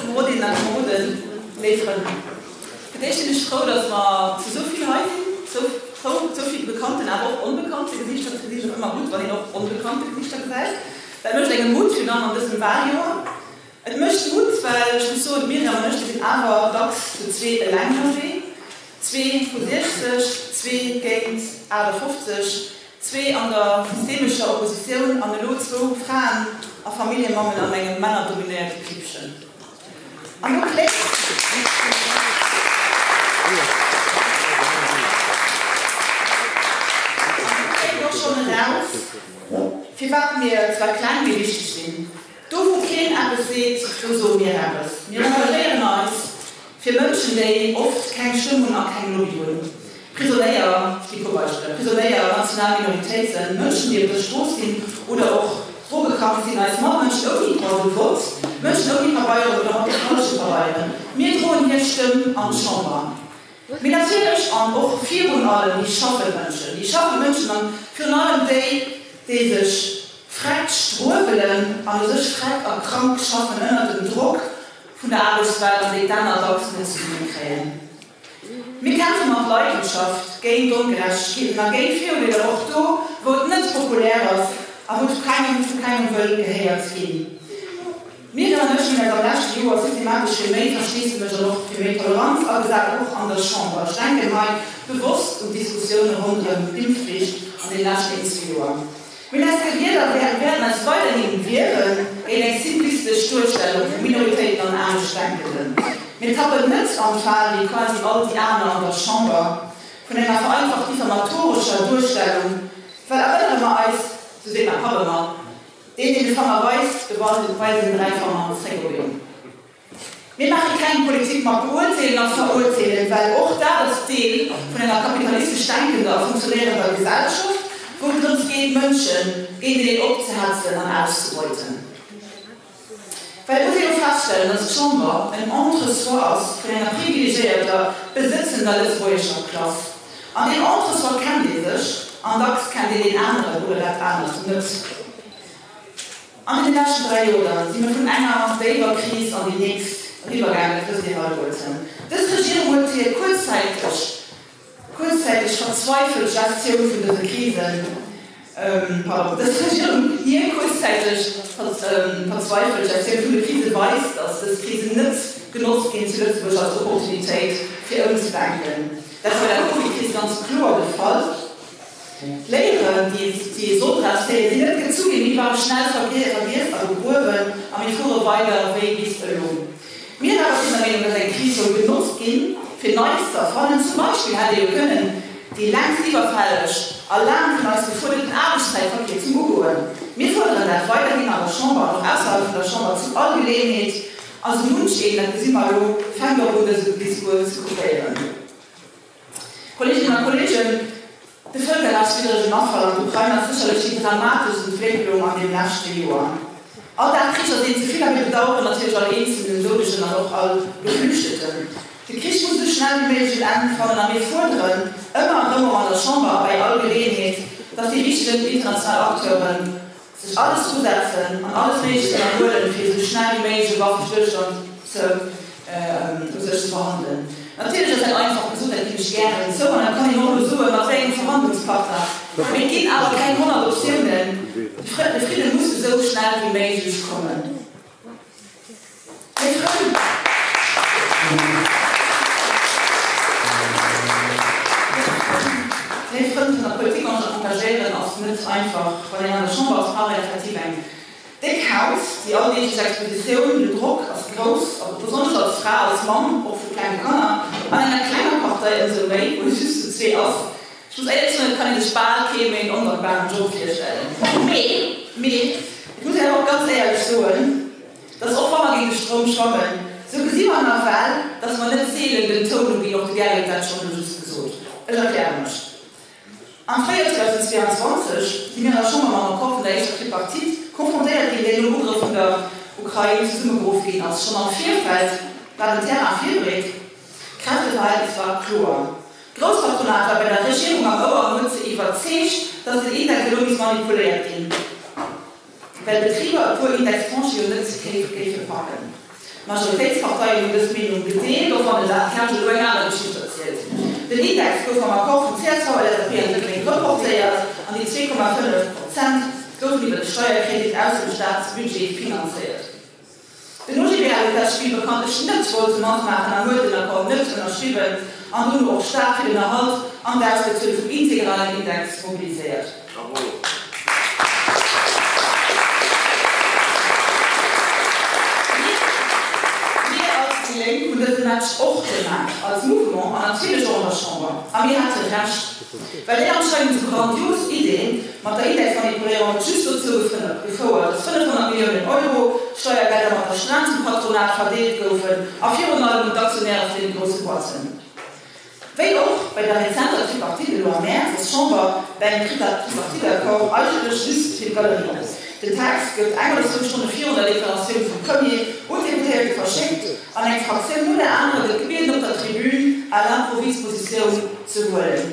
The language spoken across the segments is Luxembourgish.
Komerodinnen a Komeroden, léif Frënn. Fir d'éischt sinn ech frou, datt mer zu esou vill hei sinn, sou frou, esou vill bekannten, awer och onbekannte Gesiichter. Et ass och ëmmer gutt, wann een och onbekannte Gesiichter gesäit. Dat mécht engem Mutt, virun allem an dësem Wahljoer. Et mécht Mutt, well ech muss soen, d'Myriam an ech, mir sinn awer dacks zu zwee eleng ënnerwee. Zwee vu 60, zwee géint 58, zwee an der systemescher Oppositioun an elo zwou Fraen a Familljemammen an engem männerdominéierte Clibbchen. An do kléngt. An do kléngt och schonn eraus, firwat mir zwar kleng, mee wichteg sinn. Do wou keen eppes seet, do soe mir eppes. Mir engagéieren eis fir Mënschen, déi oft keng Stëmm hunn a keng Lobby hunn. Prisonéier, ech gi puer Beispiller, Prisonéier, national Minoritéiten, Mënschen, déi op der Strooss sinn oder och drogekrank sinn, eis Matmënschen ouni Droit de vote, Mënschen ouni Pabeieren oder mat de falsche Pabeieren. Mir droen hir Stëmm an d'Chamber. Mee natierlech an och virun allem déi schaffend Mënschen, déi schaffend Mënschen an virun allem déi, déi sech vreckt struewelen an u sech vreckt a krank schaffen ënnert dem Drock vun der Aarbechtswelt an déi d'Enner dacks net zesumme kréien. Mir kämpfe mat Leidenschaft géint d'Ongerechtegkeeten a géint Virurdeeler, och do, wou et net populär ass a wou et kengem vu kengem wëll gehéiert ginn. Mir an ech hunn eis am leschte Joer systematesch fir méi Versteesdemech an och fir méi Toleranz agesat, och an der Chamber. Ech denken hei bewosst un d'Diskussioune ronderëm d'Impfflicht an deene leschten een, zwee Joer. Mir hunn eis gewiert a wäerten eis weiderhi wiere géint eng simplistesch Duerstellung vu Minoritéiten an Aneschtdenkenden. Mir tappen net an d'Fal, wéi quasi all déi aner an der Chamber, vun enger vereinfacht diffamatorescher Duerstellung, well erënnere mer eis, sou seet mäi Papp ëmmer, Deen, deen de Fanger weist, de weisen 3 Fanger zréck op een. Mir maache keng Politik mat Beurteelen a Verurteelen, well och dat ass Deel vun enger kapitalistesch denkender a funktionéierender Gesellschaft, wou et drëms geet, Mënsche géinteneen opzehetzen an auszebeuten. Well et muss ee jo feststellen, dass d'Chamber en Entre-soi ass vun enger privilegiéierter, besëtzender lëtzebuergescher Klass. An deem Entre-soi kennt ee sech, an dacks kennt een deen aneren oder dat anert net. An deene leschten 3 Joer dann si mir vun enger déiwer Kris an déi nächst eriwwergaangen, dat wësst Dir alleguerten. Dës Regierung huet hir kuerzzäiteg, kuerzzäiteg verzweifelt Gestioun vun dëse Krisen, pardon, dës Regierung hir kuerzzäiteg verzweifelt Gestioun vun de Krise weist, datt dës Krisen net genotzt ginn zu Lëtzebuerg als Opportunitéit fir ëmzedenken. Dat war bei der Covid-Kris ganz kloer de Fall. D'Léieren, déi ee sollt draus zéien, sinn net gezu ginn, déi ware schnell vergiess a begruewen a mir fuere weider wéi bis elo. Mir awer sinn der Meenung, dass eng Kris soll genotzt ginn, fir Neies ze erfannen. Zum Beispill hätt ee jo kënnen déi längst iwwerfälleg a laang vun eis gefuerderten Aarbechtszäitverkierzung ugoen. Mir fuerderen dat weiderhin an der Chamber an och ausserhalb vun der Chamber zu all Geleeënheet. A sou munch een, dat gesi mer elo, fänkt och un dëse Discours ze kopéieren. Kolleeginnen a Kolleegen, de vëlkerrechtswiddregen Afall an d'Ukrain ass sécherlech déi dramateschst Entwécklung an deem leschte Joer. All Dag Kricher sinn ze vill a mir bedaueren natierlech all eenzelnen Doudegen an och all Geflüchteten. De Krich muss esou schnell wéi méiglech en Enn fannen a mir fuerderen ëmmer erëm och an der Chamber a bäi all Geleeënheet, datt déi wichtegen international Acteuren sech alles dru setzen an alles Méiglecht ënnerhuelen, fir esou schnell wéi méiglech e Waffestëllstand ze u sech ze verhandelen. Natierlech ass dat einfach gesot, dat ginn ech gären zou, an dat kann een och elo soen, mat wéi engem Verhandlungspartner, mee et ginn awer keng 100 Optiounen. De Fridde muss esou schnell wéi méiglech kommen. Léif Frënn, léif Frënn, sech an der Politik engagéieren ass net einfach. Wann een an der Chamber ass, brauch een effektiv eng déck Haut. Déi alldeeglech Expositioun, den Drock ass grouss, a besonnesch als Fra, als Mamm och vu klenge Kanner, an enger klenger Partei ëmsou méi, wou ee just zu zwee ass. Ech muss éierlech soen, et kann ee sech bal kee méi ondankbaren Job virstellen. Mee, mee, et muss een awer och ganz éierlech soen, Dass och wa mer géint de Stroum schwammen, sou gesi mer nawell, dass mer net seelen den Toun uginn, och de Gary huet dat schonn elo just gesot. Ech erkläre mech. Am Fréijoer 2022 si mir an der Chamber mam Accord vun der éischter Tripartite confrontéiert ginn, deen nom Ugrëff vun der Ukrain zesummegeruff ginn ass. Schonn am Virfeld war den Terrain virbereet, d'Kräfteverhältnis war kloer. D'Grousspatronat war bei der Regierung am Ouer an huet se iwwerzeegt, dass den Index elo misst manipuléiert ginn. Well Betriber e puer Indextranchë jo net géife packen. D'Majoritéitsparteien hunn dës Meenung gedeelt, och wann den Dan Kersch elo eng aner Geschicht erzielt. Den Index gouf mam Accord vun csv, LSAP an déi Gréng reportéiert an déi 2,5 Prozent goufen iwwer de Steierkredit aus dem Staatsbudget finanzéiert. Den OGBL huet dat Spill bekanntlech net wollte matmaachen an huet den Accord net ënnerschriwwen an dono och staark fir den Erhalt an d'Ausbezuele vum integralen Index mobiliséiert. Mir als déi Lénk hunn dëse Match och gemaach, als Mouvement an natierlech och an der Chamber. A mir hate Recht, well déi anscheinend esou grandios Idee mat der Indexmanipuléierung huet just dozou gefouert, dass 500 Milliounen Euro Steiergelder mat der Streng zum Patronat verdeelt goufen a virun allem un d'Aktionäre vun deene grousse Boîten. Wéi och bei der rezenter Tripartite elo am Mäerz ass d'Chamber bei engem Tripartite-Accord eigentlech just fir d'Galerie. Den Text gëtt eng oder zwou Stonne virun der Deklaratioun vum Premier un d'Deputéierte verschéckt an eng Fraktioun no der anerer gëtt gebieden op der Tribün à l'improviste Positioun ze huelen.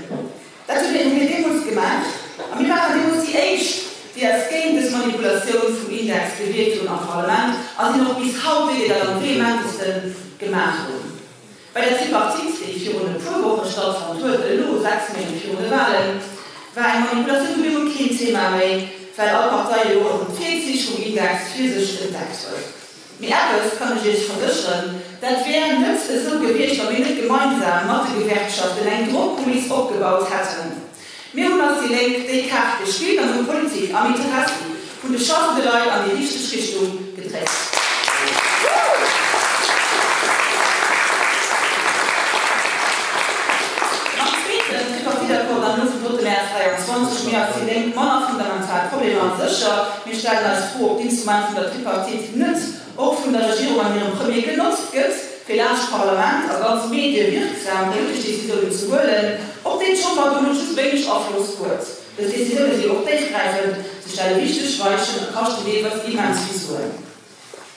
Dat hu mir deemools gemaach a mir waren deemools déi éischt, déi eis géint dës Manipulatioun vum Index gewiert hunn am Parlament a sinn och bis haut déi, déi dat am vehementesten gemaach hunn. Bei der Tripartite, déi virun e puer Woche stattfonnt huet, elo 6 Méint virun de Walen, war eng Manipulatioun op eemol keen Thema méi, well all Partei elo erëm d'Virzich vum Index fir sech entdeckt huet. Mee eppes kann ech Iech versécheren, Dat wär net esou gewiescht, wa mir net gemeinsam mat de Gewerkschaften eng Drockkuliss opgebaut hätten. Mir hunn als déi Lénk déi Kaart gespillt an hunn d'Politik am Interessi vun de schaffende Leit an déi richteg Richtung gedréckt. Mam zweeten Tripartite-Accord dann elo vum drëtte Mäerz 23 hu mir als déi Lénk manner fundamental Problemer. Sécher, mir stellen eis d'Fro, ob d'Instrument vun der Tripartite net och vun der Regierung an hirem Premier genotzt gëtt, fir laanscht d'Parlament a ganz mediewierksam politesch Décisiounen ze huelen, op déi d'Chamber dono just wéineg Afloss huet. Dës Décisioune si jo och déifgräifend, se stelle wichteg Weichen a kaschten deelweis immens vill Suen.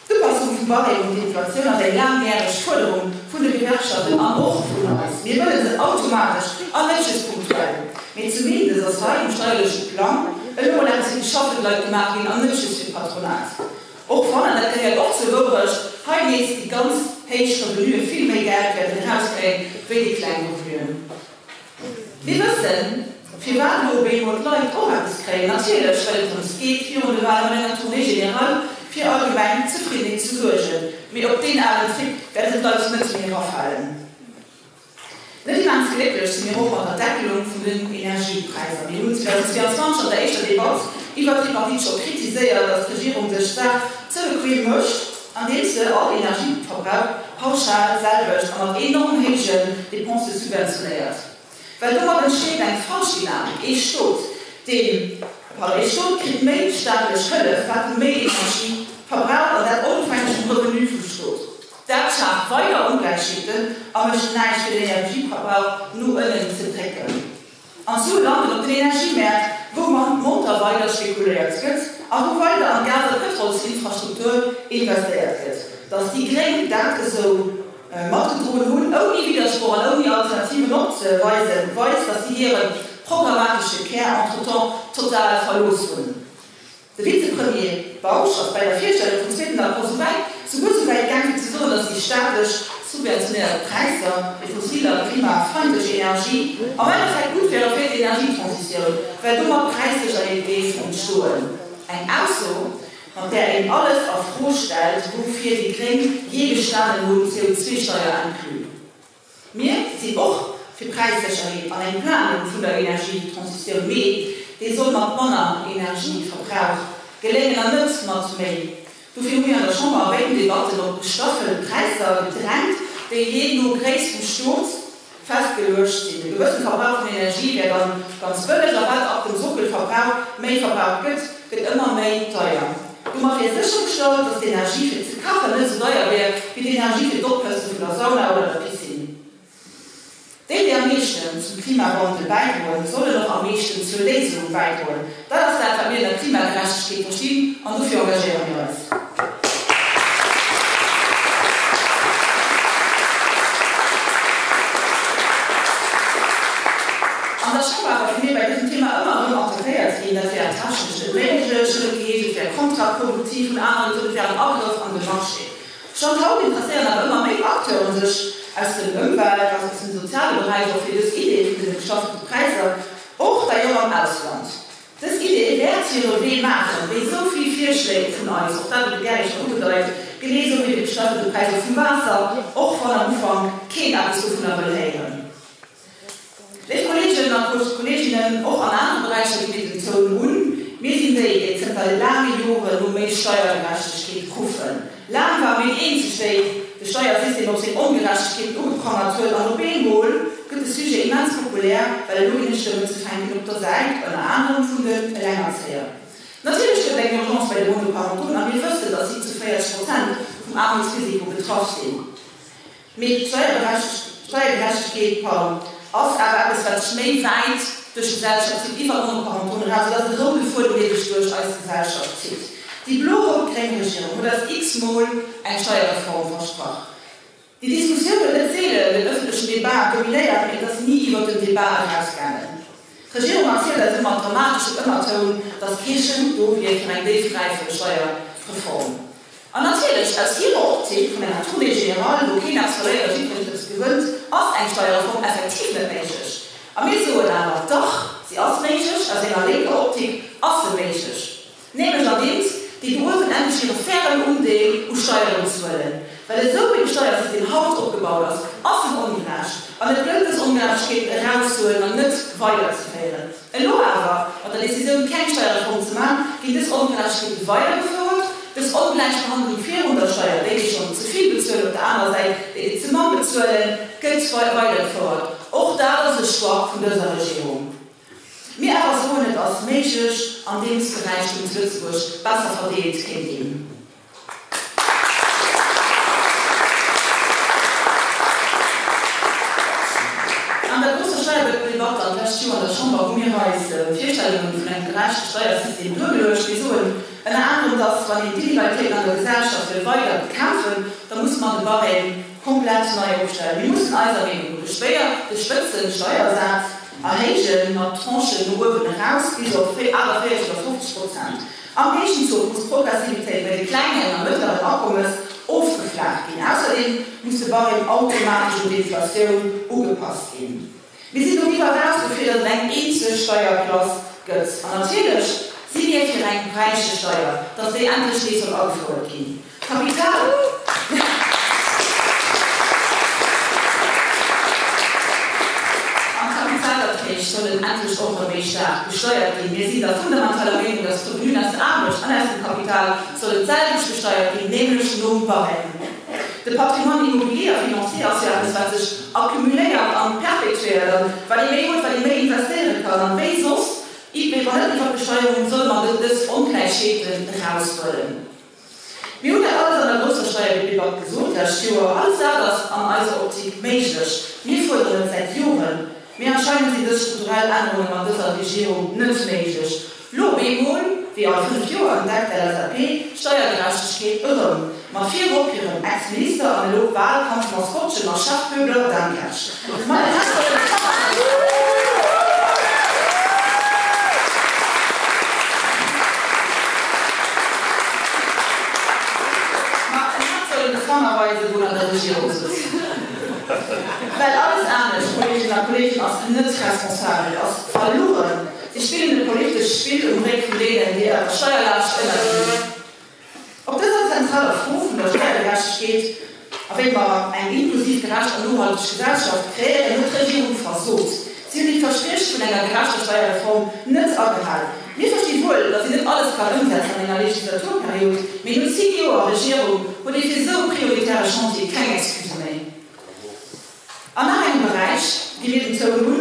D'Upassung vum Barème un d'Inflatioun ass eng laangjäreg Fuerderung vun de Gewerkschaften an och vun eis. Mir wëlle se automatesch an net just punktuell. Mee zumindest ass hei um steierleche Plang elo mol eppes fir déi schaffend Leit gemaach ginn an net just fir d'Patronat. Och wann, an dat gehéiert och zur Wourecht, hei nees déi ganz héich Revenuen vill méi Geld wäerten erauskréien, wéi déi kleng Revenuen. Mir wëssen, firwat elo op eemol d'Leit och eppes kréien. Natierlech, well et drëms geet, virun de Wale mat enger Tournée générale fir allgemeng Zefriddenheet ze suergen. Mee op deen alen Trick wäerten d'Leit net méi erafalen. Net immens glécklech si mir och mat der Deckelung vun den Energiepräisser. Mir hunn 2022 an der éischter Debatt iwwert d'Tripartite scho kritiséiert, datt d'Regierung sech d'Saach ze bequem mécht, andeems se all Energieverbrauch pauschal selwecht a mat enorm héijen Depensë subventionéiert. Well domat entsteet eng falsch Dynamik, Ee Stot, deen, pardon, ee Stot kritt méi staatlech Hëllef, wat e méi Energie verbraucht, an dat onofhängeg vum Revenu vum Stot. Dat schaaft weider Ongläichheeten a mécht näischt fir den Energieverbrauch no ënnen ze drécken. An d'Sue landen op den Energiemäert, wou monter weider spekuléiert gëtt a wou weider an d'Gas a Pëtrolsinfrastruktur investéiert gëtt. Datt déi Gréng dat esou matgedroen hunn, ouni Widdersproch an ouni Alternativen opzeweisen, weist, datt si hire programmatesche Kär entretemps total verlooss hunn. De Vizepremier Bausch ass bäi der Virstellung vum zweeten Accord souwäit, souguer souwäit gaang fir ze soen, datt déi staatlech subventionéiert Präisser fir fossil a klimafeindlech Energie am Endeffekt gutt wäre fir d'Energietransitioun, well domat Präissécherheet géif entstoen. Eng Ausso, mat där een alles a Fro stellt, woufir déi Gréng jee gestanen hunn, CO2-Steier inclus. Mir sinn och fir Präissécherheet an eng Planung vun der Energietransitioun, mee déi soll mat manner Energieverbrauch geléngen an net mat méi. Dofir hu mir an der Chamber a béiden Debatten op gestaffelt Präisser gedrängt, déi jee no Gréisst vum Stot festgeluecht sinn. E gewësse Verbrauch vun Energie wär dann ganz bëlleg a wat ab dem Sockelverbrauch méi verbraucht gëtt, gëtt ëmmer méi deier. Domat wier séchergestallt, datt d'Energie fir ze kachen net esou deier wier, wéi d'Energie fir d'Ophëtze vun der Sauna oder der Piscine. Déi, déi am meeschten zum Klimawandel bäidroen, sollen och am meeschten zur Léisung bäidroen. Dat ass dat, wat mir ënner Klimagerechtegkeet verstinn an dofir engagéiere mir eis. An der Chamber awer si mir bei dësem Thema ëmmer erëm attackéiert ginn, dat wär technesch net méiglech, huet et geheescht, et wär kontraproduktiv, hunn anerer gesot, et wär en Agrëff an de Marché. Stand haut interesséieren awer ëmmer méi Acteuren sech aus dem Ëmwelt-, aus dem soziale Beräich och fir dës Idee vun de gestaffelte Präisser, och d'ailleurs am Ausland. Dës Idee wäert hire Wee maachen, wéi esou vill Virschléi vun eis, och dat huet de Gary schonn ugedeit, genee esou wéi de gestaffelte Präis och vum Waasser, och wann am Ufank keen eppes dovunner wëll héieren. Léif Kolleegen a Kolleeginnen, och an anere Beräicher gi mir den Toun un. Mir sinn déi, déi zënter laange Joren no méi Steiergerechtegkeet ruffen. Laang ware mir déi eenzeg, déi de Steiersystem op seng Ongerechtegkeeten ugeprangert huet. An op eemol gëtt de Sujet immens populär, well elo ginn et Stëmmen ze fänken op der Säit, ënner anerem vun den Elengerzéier. Natierlech gëtt et eng Urgence bei de Monoparentauxen a mir wëssen, datt si zu 40 Prozent vum Aarmutsrisiko betraff sinn. Mee d'Steiergerechtegkeet, pardon, ass awer eppes, wat sech méi wäit duerch d'Gesellschaft zitt, iwwer d'Monoparentonen eraus. Et ass e roude Fuedem, dee sech duerch eis Gesellschaft zitt. Déi blo-rot-gréng Regierung huet eis x-mol eng Steierreform versprach. Déi Diskussioun huet net seelen den ëffentlechen Debat dominéiert, mee et ass ni iwwer den Debat erausgaangen. D'Regierung erzielt eis elo mat dramateschem Ënnertoun, datt kee Schënd do wier fir eng déifgräifend Steierreform. An natierlech, aus hirer Optik vun enger Tournée générale, wou keen eppes verléiert a jiddwereen eppes gewënnt, ass eng Steierreform effektiv net méiglech. A mir soen awer, Dach, si ass méiglech, aus enger lénker Optik ass se méiglech, nämlech andeems déi do uewen endlech hire fairen Undeel u Steieren bezuelen. Well esou wéi de Steiersystem haut opgebaut ass, ass en ongerecht an et gëllt dës Ongerechtegkeeten erauszehuelen an net weiderzeféieren. Elo awer, mat der Decisioun keng Steierreform ze man, ginn dës Ongerechtegkeete weidergefouert, dës Ongläichbehandlung virun der Steier, déi déi schonn ze vill bezuelen, op der anerer Säit déi déi ze mann bezuelen, gëtt weidergefouert. Och dat ass e Choix vun dëser Regierung. Mir awer soen, et ass méiglech, andeems de Räichtum zu Lëtzebuerg besser verdeelt kéint ginn. An der grousser Steierdebatt an d'lescht Joer an der Chamber hu mir eis Virstellunge vun engem gerechte Steiersystem duergeluecht. Mir soen ënner anerem, dass, wann een d'Inegalitéiten an der Gesellschaft wëll weider bekämpfen, da musse mer de Barème komplett nei opstellen. Mir mussen eiser Meenung no de Schwéier, de Spëtzesteiersaz erhéijen, mat Tranchen no uewen eraus bis op 48 oder 50 Prozent. Am Géigenzuch muss d'Progressivitéit bei de klengen a mëttleren Akommes ofgeflaacht ginn. Ausserdeem muss de Barème automatesch un d'Inflatioun ugepasst ginn. Mir sinn doriwwer eraus dofir, datt et eng eenzeg Steierklass gëtt. An natierlech si mir fir eng Räichesteier, datt déi endlech nees soll agefouert ginn. Kapital. An d'Kapitalerträg sollen endlech och erëm méi staark besteiert ginn. Mir sinn der fundamentaler Meenung, dass d'Revenuen aus der Aarbecht an aus dem Kapital sollen d'selwecht besteiert ginn, nämlech nom Barème. De Patrimoine immobilier a financier ass jo eppes, wat sech accumuléiert an perpétuéiert. An wat ee méi huet, wat ee méi investéiere kann. An wéi soss, wéi wann net iwwer d'Besteierung, solle mer dës Ongläichheeten eraushuelen? Mir hunn dat alles an der grousser Steierdebatt gesot d'lescht Joer. Alles dat ass an eiser Optik méiglech. Mir fuerderen et säit Joren. Mee anscheinend sinn dës strukturell Ännerunge mat dëser Regierung net méiglech. Lo op eemol, wéi all 5 Joer, entdeckt d'LSAP d'Steiergerechtegkeet erëm. Mat virop hirem Ex-Minister an elo Wahlkampfmaskottchen a Chefpöbler Dan Kersch. Ma et hätt sollen Ma en hätt sollen de Fanger weisen, wou en an der Regierung sëtzt. Well alles anescht, Kolleeginnen a Kolleegen, ass net responsabel, ass verlugen. Si spillen e politescht Spill um Réck vun deenen, déi ënner der Steierlaascht ënnerginn. Op dëser zentraler Fro vun der Steiergerechtegkeet a wéi mer eng inklusiv, gerecht an nohalteg Gesellschaft kreéieren, huet d'Regierung versot. Si hunn hiert Versprieche vun enger gerechter Steierreform net agehal. Mir versti wuel, datt een net alles kann ëmsetzen an enger Legislaturperiod, mee no 10 Joer Regierung huet ee fir esou e prioritäre Chantier keng Excuse méi. An nach engem Beräich gi mir den Toun un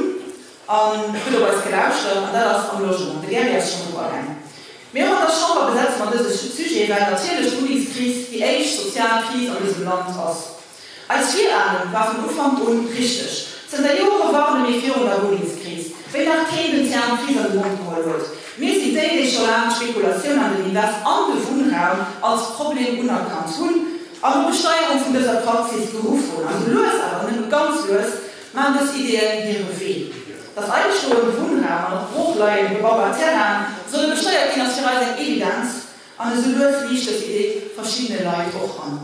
an huet op eis gelauschtert, an dat ass am Logement. De Gary ass schonn drop agaangen. Mee och an der Chamber besetze mer dëse Sujet, well natierlech d'Wunnengskris déi éischt sozial Kris an dësem Land ass. Eis Viranung war vun Ufank un richteg. Zënter Jore warne mir virun der Wunnengskris, wéi nach keen den Term Kris an de Mond geholl huet. Mir sinn déi, déi scho laang d'Spekulatioun an den Invest an de Wunnraum als Problem unerkannt hunn an no Besteierung vun dëser Praxis geruff hunn. An sou lues, awer nëmme ganz lues, maan dës Ideeën hire Wee. Dass eigestoende Wunnraum an och broochleiend bebaubar Terrainen solle besteiert ginn, ass fir eis eng Evidenz. An esou lues liicht dës Idee verschiddene Leit och an.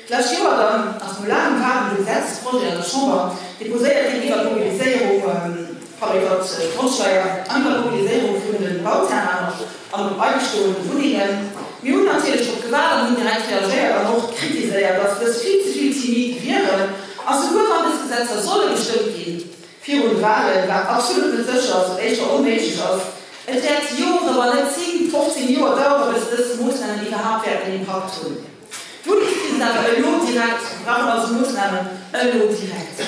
D'lescht Joer dann ass no laangem Waarden de Gesetzesprojet an der Chamber deposéiert ginn iwwer d'Mobiliséierung, pardon, iwwer d'Grondsteier an iwwer d'Mobiliséierung vun de Bauterrainen an op eigenstoende Wunnengen. Mir hunn natierlech drop gewaart an hunn direkt reagéiert an och kritiséiert, dass dës vill ze vill timid wieren a souguer wann dës Gesetzer solle gestëmmt ginn virun de Wahlen, wat absolut net sécher ass, wat éischter onméiglech ass, et wäert Jore, wann net 10, 15 Joer dauere bis dës Moossnamen iwwerhaapt wäerten Impakt hunn. D'Wunnengskris ass awer elo direkt, mir brauchen also Moossnamen elo direkt.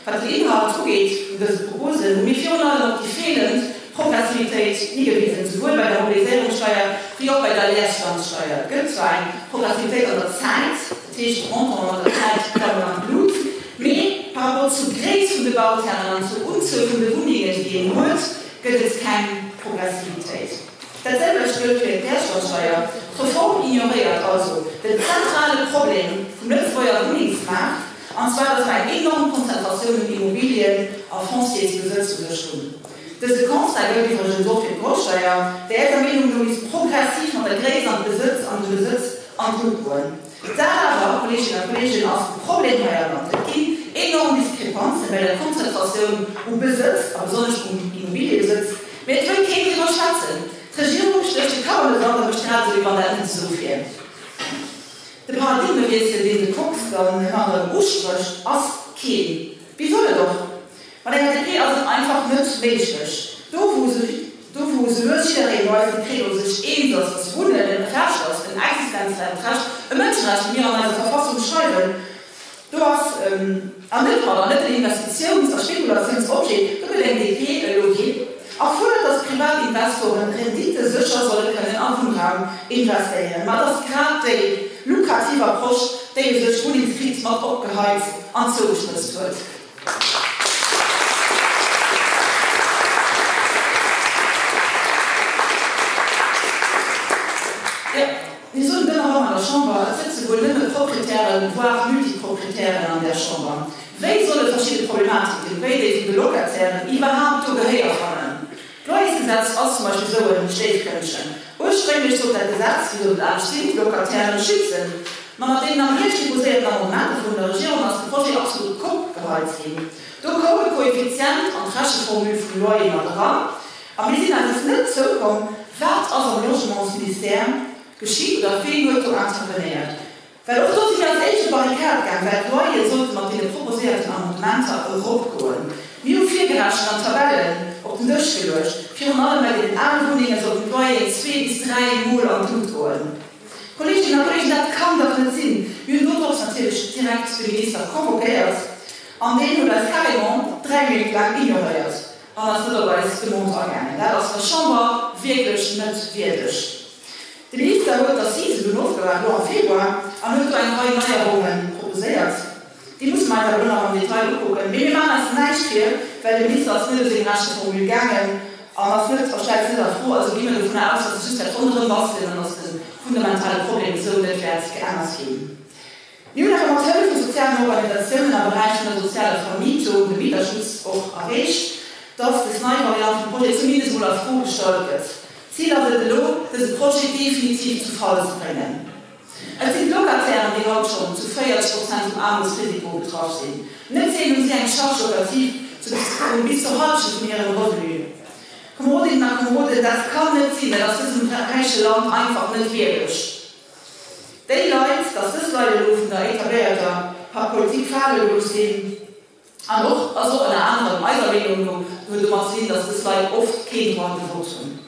Wat den Inhalt ugeet vun dëse Proposen, hu mir virun allem op déi feelend Progressivitéit higewisen, souwuel bei der Mobiliséierungssteier wéi och bei der Leerstandssteier. Et gëtt zwar eng Progressivitéit an der Zäit, dat heescht d'Montanten mat der Zäit klammen an d'Lut, mee par rapport zur Gréisst vun de Bauterrainen an zur Unzuel vun de Wunnengen, déi een huet, gëtt et keng Progressivitéit. Dat selwecht gëllt fir d'Leerstandssteier. D'Reform ignoréiert also den zentrale Problem vum Lëtzebuerger Wunnengsmaart, An zwar, dass mer eng enorm Konzentratioun un Immobilien a Fonciersbesëtz u sech hunn. Dëse Constat gëllt iwwregens och fir d'Grondsteier, déi eiser Meenung no misst progressiv mat der Gréisst an d'Besëtz an de Besëtz an d'Lut goen. Dat awer, Kolleeginnen a Kolleegen, ass de Problem hei am Land. Et ginn enorm Diskrepanzen bei der Konzentratioun u Besëtz a besonnesch um Immobiliebesëtz, mee et wëllt keen driwwer schwätzen. D'Regierung stécht de Kapp an de Sand a mécht grad esou, wéi wann dat net esou wier. De Paradigmewiessel, deen de Kox dann ëmmer erëm usprécht, ass keen. Wéi soll et och? Mat enger DP ass et einfach net méiglech. Do wou do wou esou lues jiddereen no eisem Credo sech eens ass, dass Wunnen en Recht ass, en existenziellt Recht, e Mënscherecht, wéi mir an eiser Verfassung schreiwen, Do ass, an net, pardon, net en Investitiouns a Spekulatiounsobjet, do gëtt eng DP elo hin a fuerdert, datt privat Investoren Rendite sécher solle kënnen a Wunnraum investéieren. Ma et ass grad déi lukrativ Approche, déi u sech d'Wunnengskris mat opgeheizt an zougespëtzt huet. Mir soen et ëmmer erëm an der Chamber, et sëtze wuel nëmme Proprietären, voire Multiproprietären an där Chamber. Wéi solle verschidde Problematiken, wéi déi vun de Locatairen, iwwerhaapt do Gehéier fannen? D'Loyersgesetz ass zum Beispill esou e Stéifkëndchen. Ursprénglech sollt dat Gesetz, wéi sollt et anescht sinn, d'Locatairen schützen. Ma mat deenen am Hierscht deposéierten Amendementer vun der Regierung ass de Projet absolut op d'Kopp geheit ginn. Do koum e Koeffizient an d'Recheformule vum Loyer mat eran. A mir sinn eis net zoukomm, Wat ass am Logementsministère geschitt oder ween huet do intervenéiert? Well och do si mir als éischt op d'Barrikade gaang, well d'Loyere sollte mat deene proposéierten Amendementer eropgoen. Mir hu virgerechent an Tabellen op den Dësch geluecht, virun allem bei deenen ale Wunnenge sollten d'Loyeren zwee bis dräi Mol an d'Lut goen. Kolleeginnen a Kolleegen, dat kann dach net sinn! Mir hunn dodrops natierlech direkt de Minister convoquéiert an deen huet eis carrément dräi Méint laang ignoréiert. An ass net op eis Demande agaangen. Dat ass der Chamber wierklech net wierdeg. De Minister huet d'Assisen dunn ofgewaart, elo am Februar, an huet do eng Rei Neierunge proposéiert. Déi musse mer eis awer elo nach am Detail ukucken. Mee mir maachen eis näischt vir, well de Minister ass net u seng Recheformule gaangen an ass net a stellt se net a Fro. Also gi mir dovunner aus, datt e just wäert ronderëm bastelen an datt de fundamentale Problem esou net wäert geännert ginn. Mir hunn awer mat Hëllef vu sozialen Organisatiounen am Beräich vun der sozialer Vermietung, dem Mieterschutz, och erreecht, dass des nei Variant vum Projet zumindest emol a Fro gestallt gëtt. Zil ass et elo, dëse Projet definitiv zu Fall ze bréngen. Et sinn d'Locatairen, déi haut schonn zu 40 Prozent vum Aarmutsrisiko betraff sinn. Net seelen hu si eng Charge locative vun bis zur Hallschent vun hirem Revenu. Komerodinnen a Komeroden, dat kann net sinn, dat ass dësem räiche Land einfach net wierdeg. Déi Leit, dass dës Leit elo vun der etabléierter Politik fale gelooss ginn, an och, ass och ënner anerem eiser Meenung no, huet domat ze dinn, dass dës Leit oft keen Droit de vote hunn.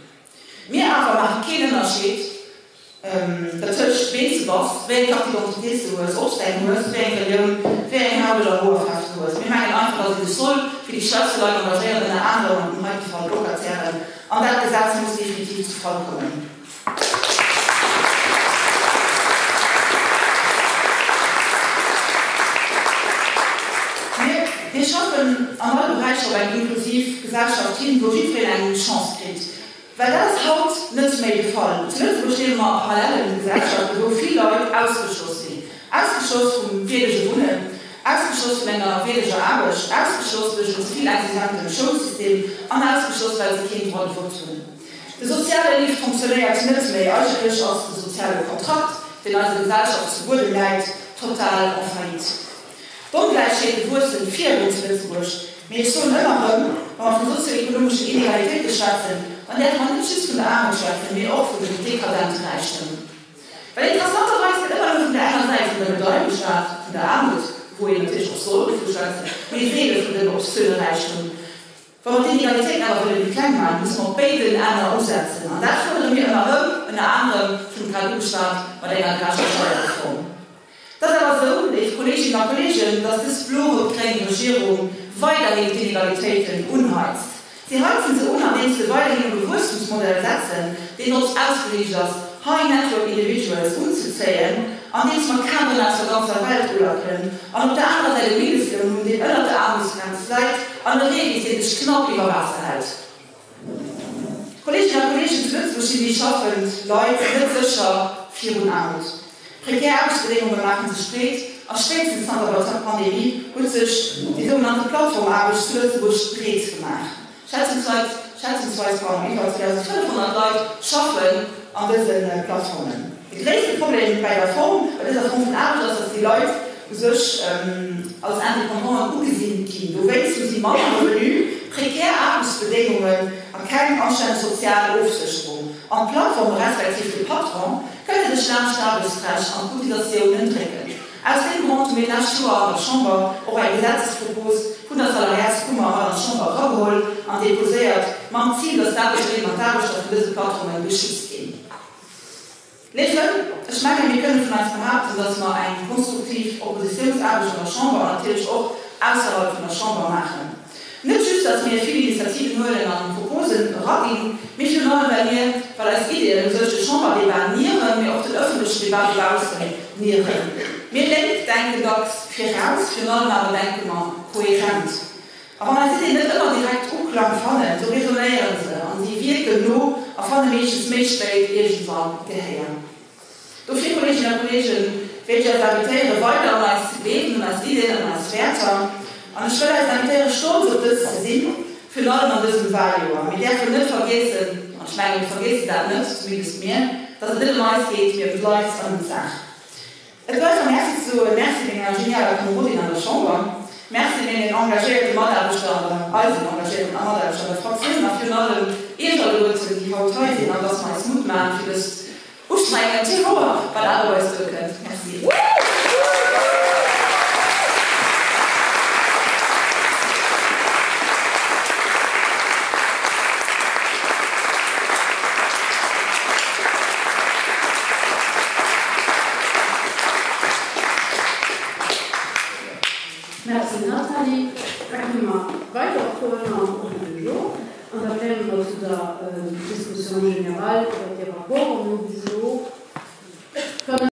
Mir awer maache keen Ënnerscheed dertëscht, ween s de bass, wéi eng Carte d'identité s de hues, ob s de eng hues, wéi eng Relioun, wéi eng Haut oder Hoerfaarf de hues. Mir mengen einfach, dass ee sech soll fir déi schwächste Leit engagéieren, ënner anerem, an dem heite Fall d'Locatairen, an dat Gesetz muss definitiv zu Fall kommen. Mir schaffen an alle Beräicher op eng inklusiv Gesellschaft hin, wou jiddwereen eng Chance kritt. Well dat ass haut net méi de Fall. Zu Lëtzebuerg liewe mer a parallellen Gesellschaften, wou vill Leit ausgeschloss sinn. Ausgeschloss vum wierdege Wunnen, ausgeschloss vun enger wierdeger Aarbecht, ausgeschloss duerch en ze vill exigente Schoulsystem an ausgeschloss, well se keen Droit de vote hunn. De soziale Lift fonctionnéiert net méi. Eigentlech ass de soziale Kontrakt, deen eiser Gesellschaft zu Buedem läit, Total en faillite. D'Ongläichheete wuessen virun zu Lëtzebuerg. Mee ech soen ëmmer erëm, wa mer vu sozio-ekonomeschen Inegalitéite schwätzen, dann däerfe mer net just vun der Aarmut schwätzen, mee och vun dem dekadente Räichtum. Well interessanterweis gëtt ëmmer nëmme vun der enger Säit vun der Medail geschwat, vun der Aarmut, wou een natierlech och soll dovu schwätzen, mee seele vun dem obszöne Räichtum. Wa mer d'Inegalitéiten awer wëlle méi kleng maachen, musse mer op béiden Enner usetzen. An dat fuerdere mir ëmmer erëm, ënner anerem, ech hunn et grad ugeschwat, mat enger gerechter Steierreform. Et ass awer esou, léif Kolleeginnen a Kolleegen, dass dës blo-rot-gréng Regierung weiderhin d'Inegalitéiten unheizt. Si heizen se un, andeems se weiderhin op e Wuesstumsmodell setzen, deen drop ausgeriicht ass, high network individuals unzezéien, andeems mer Kaderen aus der ganzer Welt ulackelen, an op der anerer Säit e Mindestloun hunn, deen ënnert der Aarmutsgrenz läit, an e Revis, dee sech knapp iwwer Waasser hält. Kolleeginnen a Kolleegen, zu Lëtzebuerg sinn déi schaffend Leit net sécher virun Aarmut. Prekär Aarbechtsbedéngunge maache sech breet a spéitstens zanter der Pandemie huet sech déi sougenannte Plattformaarbecht zu Lëtzebuerg breet gemaach. Schätzungsweis, schätzungsweis, pardon, iwwer 2.500 Leit schaffen an dëse Plattformen. De gréisste Problem bäi der Form, bei dëser Form vun Aarbecht ass, datt déi Leit u sech als Indépendanten ugesinn ginn. Dowéinst hu si manner Revenu, prekär Aarbechtsbedéngungen a keng anstänneg sozial Ofsécherung. An d'Plattforme respektiv de Patron kënne sech laanscht d'Aarbechtsrecht an d'Cotisatiounen drécken. Aus deem Grond hu mir d'lescht Joer an der Chamber och eng Gesetzespropos vun der Salariatskummer mat an d'Chamber erageholl an deposéiert, mam Zil, dass d'Aarbechterinnen an d'Aarbechter vun dëse Plattforme geschützt ginn. Léif Frënn, ech mengen, mir kënne vun eis behaapten, dass mer eng konstruktiv Oppositiounsaarbecht an der Chamber an natierlech och ausserhalb vun der Chamber maachen. Net just, dass mir vill Initiativen huelen an Proposen eraginn, mee virun allem, well mir, well eis Ideeën u sech de Chamberdebat nieren, mee och den ëffentlechen Debat dobaussen nieren. Mir Lénk denken dacks viraus, virun allem awer denke mer kohärent. A wann eis Ideeën net ëmmer direkt Uklang fannen, sou resonéiere se an si wierken no a fanne meeschtens méi spéit iergendwann Gehéier. Dofir, Kolleeginnen a Kolleegen, wéilt ech eis invitéieren, weider un eis ze gleewen, un eis Ideen an eis Wäerter. An ech wëll eis invitéieren, stolz op dës ze sinn, virun allem an dësem Wahljoer. Mir däerfen net vergiessen, an ech mengen, mir vergiessen dat net, zumindest mir, dass et net ëm eis geet, mee ëm d'Leit an ëm d'Saach. Et bleift mer Merci ze soen. Merci menger genialer Komerodin an der Chamber, Merci mengen engagéierte Mataarbechter an der, eisen engagéierten Mataarbechter an der Fraktioun a virun allem Iech alleguerten, déi haut hei sinn an dass mer eis Mutt maachen fir dëst ustrengend Joer, wat awer op eis duerkënnt. Merci. Merci Nathalie. Da kënne mer weiderfueren mam Ordre du jour an da kéime mer zu der Discussion générale iwwert déi Rapporten. Mir hu bis elo 5.